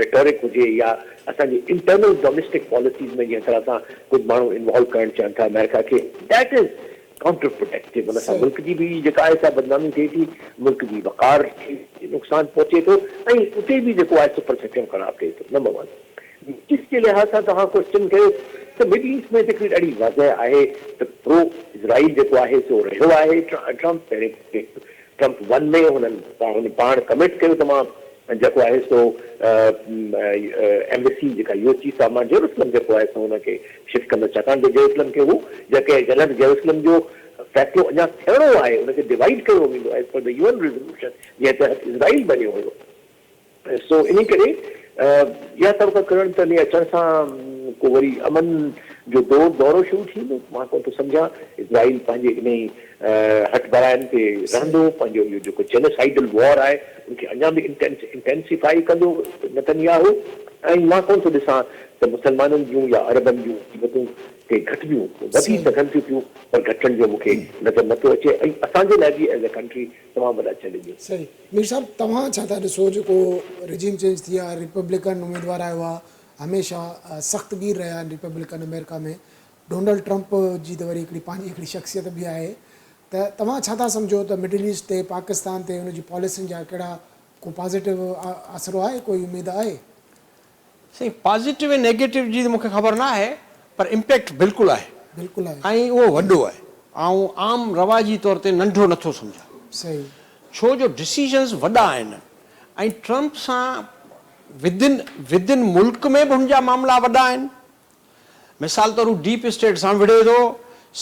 ريٽورڪ هجي يا اسان جي انٽرنل ڊوميسٽڪ پاليسيز ۾ جنهن طرح سان ڪجهه ماڻهو انوالو ڪرڻ چاهن ٿا آمريڪا کي that is counter productive ان سان ملڪ جي به جيڪا آهي سا بدنامي ٿئي ٿي ملڪ جي وقار کي نقصان پهچي ٿو ۽ اتي به جيڪو آهي سو پرسيپشن خراب ٿئي ٿو نمبر ون مڊل ايسٽ جي لحاظ سان توهان ڪوئسچن ڪيو ته مڊل ايسٽ ۾ ته هڪڙي ڏاڍي واضح آهي ته پرو اسرائيل جيڪو آهي سو رهيو آهي ٽرمپ پهرين ٽرمپ ون ۾ هنن هن پاڻ ڪمٽ ڪيو ته مان جيڪو آهي سو ايمبسي جيڪا يو ايس جي سا مان جيروسلم جيڪو آهي سو هن کي شفٽ ڪندس ڇاڪاڻ جو جيروسلم کي هو جيڪي جڏهن به جيروسلم جو فيصلو اڃا ٿيڻو آهي ان کي ڊوائيڊ ڪيو ويندو as per the U N resolution جنهن تحت اسرائيل بنيو هيو سو انهي ڪري اها توقع ڪرڻ ته انهي اچڻ سان ڪو وري امن جو دور دورو شروع ٿي ويندو مان ڪونه ٿو سمجهان. اسرائيل پنهنجي انهي هٺ ڀرائين تي رهندو، پنهنجو اهو جيڪو جينوسائيڊل وار آهي ان کي اڃا به انٽينسيفائي ڪندو نتنياهو ۽ مان ڪونه ٿو ڏسان ته مسلمانن جون يا عربن جون قيمتون ڪي گهٽبيون، وڌي سگهن ٿيون پيون پر گهٽڻ جو مون کي نظر نٿو اچي ۽ اسان جي لاء به ايز اي ڪنٽري تمام وڏا چئلينجز. صحيح مير صاحب توهان ڇا ٿا ڏسو جيڪو رجيم چينج ٿي آ ريپبلڪن اميدوار آيو آ هميشه سخت گير رهيا آهن ريپبلڪن آمريڪا ۾ ڊونلڊ ٽرمپ جي ته وري هڪڙي پنهنجي هڪڙي شخصيت به آهي ته توهان ڇا ٿا سمجهو ته مڊل ايسٽ تي پاڪستان تي ان جي پاليسين جا ڪهڙا ڪو پازيٽو آسرو آهي ڪوئي اميد آهي. سائين پازيٽو ۽ نيگيٽو جي ته مون کي خبر نه آهي پر امپيڪٽ بلڪل آهي بلڪل آهي ۽ اهو وڏو آهي آئون عام رواجي طور تي ننڍو نه ٿو سمجهان صحيح. ڇو جو ڊسيزنز وڏا آهن ۽ ٽرمپ سان ودن ودن ملڪ ۾ به هن جا معاملا وڏا آهن مثال طور هو ڊيپ اسٽيٽ سان به وڙهي ٿو،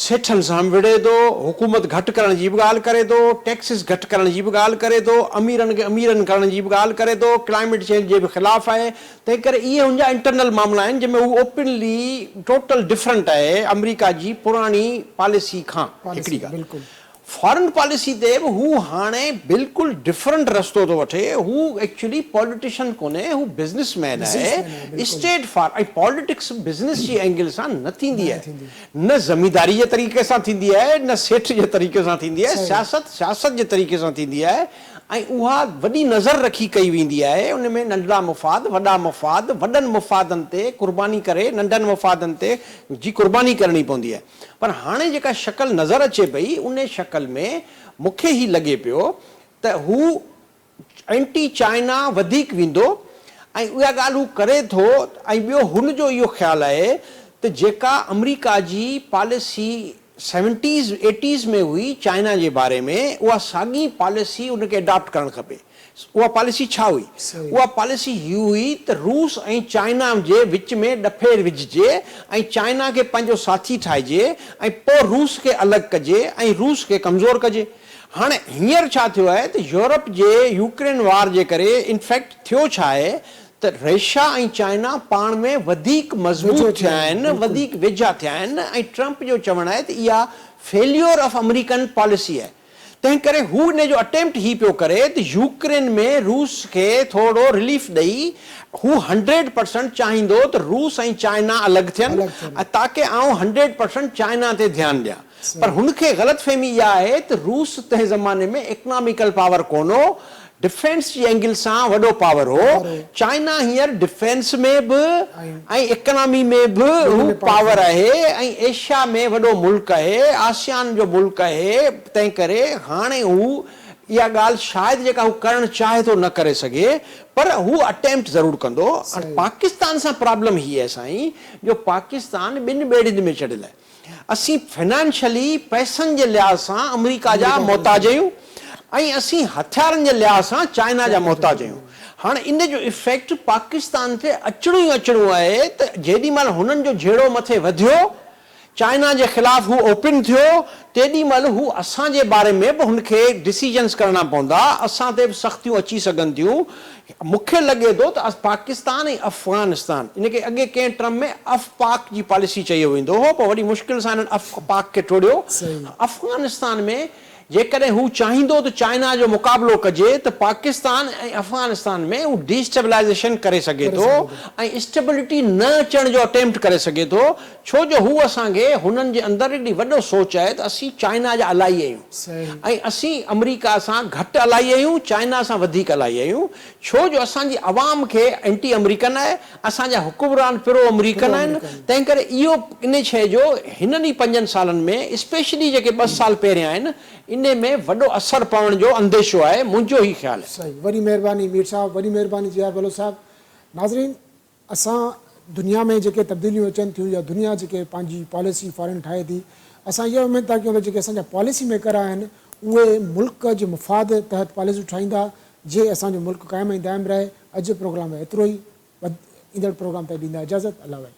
سيٺن سان به وڙهي ٿو، حڪومت گهٽ ڪرڻ جي به ڳالهه ڪري ٿو، ٽيڪسز گهٽ ڪرڻ جي به ڳالهه ڪري ٿو، اميرن کي اميرن ڪرڻ جي به ڳالهه ڪري ٿو، ڪلائميٽ چينج جي به خلاف آهي، تنهن ڪري اهي هن جا انٽرنل معاملا آهن جنهن ۾ هو اوپنلي ٽوٽل ڊفرنٽ آهي آمريڪا جي پراڻي پاليسي کان هڪڙي ڳالهه. فارن پاليسي تي به هو هاڻي بلڪل ڊفرنٽ رستو ٿو وٺي، هو ايڪچولي پاليٽيشن ڪونهي، هو بزنس مين آهي، اسٽيٽ فار ۽ پاليٽڪس بزنس جي اينگل سان نه ٿيندي آهي، نه زمينداري جي طريقي سان ٿيندي آهي، نه سيٺ جي طريقي سان ٿيندي آهي، سياست سياست جي طريقي سان ٿيندي آهي ۽ اها وڏي نظر رکي ڪئي ويندي آهي، ان ۾ ننڍڙا مفاد، وڏا مفاد، وڏن مفادن تي قرباني ڪري ننڍن مفادن تي جي قرباني ڪرڻي پوندي آهي. پر هاڻي جيڪا شڪل نظر اچي پئي ان شڪل ۾ مون کي هي لڳي پيو ته هو اينٽي چائنا وڌيڪ ويندو ۽ اها ڳالهه هو ڪري ٿو ۽ ٻيو هن جو اهو خيال آهي ته جيڪا آمريڪا جي پاليسي سيونٽيز ايٽيز ۾ هئي چائنا جي باري ۾ اها ساڳي پاليسي ان کي اڊاپٽ ڪرڻ کپي. اها پاليسي ڇا هئي؟ اها پاليسي هي هئي ته روس ۽ چائنا جي وچ ۾ ڏڦيڙ وجهجي ۽ چائنا کي پنهنجو ساٿي ٺاهجي ۽ پوء روس کي الڳ ڪجي ۽ روس کي ڪمزور ڪجي. هاڻي هينئر ڇا ٿيو آهي ته يورپ جي يوڪرين وار جي ڪري انفيڪٽ ٿيو ڇا آهي ته رشيا ۽ چائنا پاڻ ۾ وڌيڪ مضبوط ٿيا آهن، وڌيڪ ويجها ٿيا آهن ۽ ٽرمپ جو چوڻ آهي ته اها فيليور آف آمريڪن پاليسي آهي. تنهن ڪري هو ان جو اٽيمپٽ هي پيو ڪري ته يوڪرين ۾ روس کي ٿورو رليف ڏئي، هو هنڊريڊ پرسنٽ چاهيندو ته روس ۽ چائنا الڳ ٿين تاڪه آئون هنڊريڊ پرسنٽ چائنا تي ڌيان ڏيان. پر هن کي غلط فهمي اها آهي ته روس تنهن زماني ۾ اڪناميڪل پاور ڪونه هو، ڊفينس جي اينگل سان وڏو پاور هو، چائنا هينئر ڊفينس ۾ به ۽ اڪنامي ۾ به هو پاور آهي ۽ ايشيا ۾ وڏو ملڪ آهي، آسيان جو ملڪ آهي، تنهن ڪري هاڻي هو اها ڳالهه شايد جيڪا هو ڪرڻ چاهي ٿو نه ڪري سگهي پر هو اٽيمپٽ ضرور ڪندو. هاڻي پاڪستان سان پرابلم هي آهي سائين جو پاڪستان ٻن ٻيڙين ۾ چڙهيل آهي. اسين فنانشلي پئسن جي لحاظ سان آمريڪا جا محتاج آهيون ۽ اسين هٿيارن جي لحاظ سان چائنا جا محتاج آهيون. هاڻ ان جو افيڪٽ پاڪستان تي اچڻو ئي اچڻو آهي ته جيڏي مهل هنن جو جهيڙو مٿي وڌيو، چائنا جي خلاف هو اوپن ٿيو، تيڏي مهل هو اسان جي باري ۾ به هن کي ڊسيزنس ڪرڻا پوندا، اسان تي به سختيون اچي سگهن ٿيون. مون کي لڳي ٿو ته پاڪستان ۽ افغانستان، ان کي اڳي ڪنهن ٽرم ۾ اف پاڪ جي پاليسي چيو ويندو هو، پوء وڏي مشڪل سان هنن اف پاڪ کي ٽوڙيو. افغانستان ۾ جيڪڏهن هو چاهيندو ته چائنا جو مقابلو ڪجي ته پاڪستان ۽ افغانستان ۾ هو ڊي اسٽيبلائيزيشن ڪري سگهي ٿو ۽ اسٽيبلٽي نه اچڻ جو اٽيمپٽ ڪري سگهي ٿو، ڇو جو هو اسان کي هنن جي اندر هڪڙي وڏو سوچ آهي ته اسين چائنا جا الائي آهيون ۽ اسين آمريڪا سان گهٽ الائي آهيون چائنا سان وڌيڪ الائي آهيون ڇو جو اسان جي عوام کي اينٽي آمريڪن آهي اسان جا حڪمران پرو آمريڪن آهن تنهن ڪري اهو انهي شيء جو هنن ئي پنجن سالن ۾ اسپيشلي جيڪي ٻه سال پهريان آهن انهي ۾ وڏو اثر پوڻ جو انديشو آهي منهنجو هي خيال آهي. صحيح وڏي مهرباني مير صاحب وڏي مهرباني جي آر بلوچ صاحب ناظرين اسان دنيا ۾ جيڪي تبديليون اچن ٿيون يا دنيا جيڪي پنهنجي پاليسي فارين ٺاهي ٿي اسان اها اميد ٿا ڪيون ته جيڪي اسان جا پاليسي ميڪر آهن اهي ملڪ جي مفاد تحت پاليسيون ٺاهيندا جي اسان جو ملڪ قائم ۽ دائم رهي اڄ جي پروگرام ۾ ايترو ئي ايندڙ پروگرام تائين ڏيندا اجازت الله وحيد.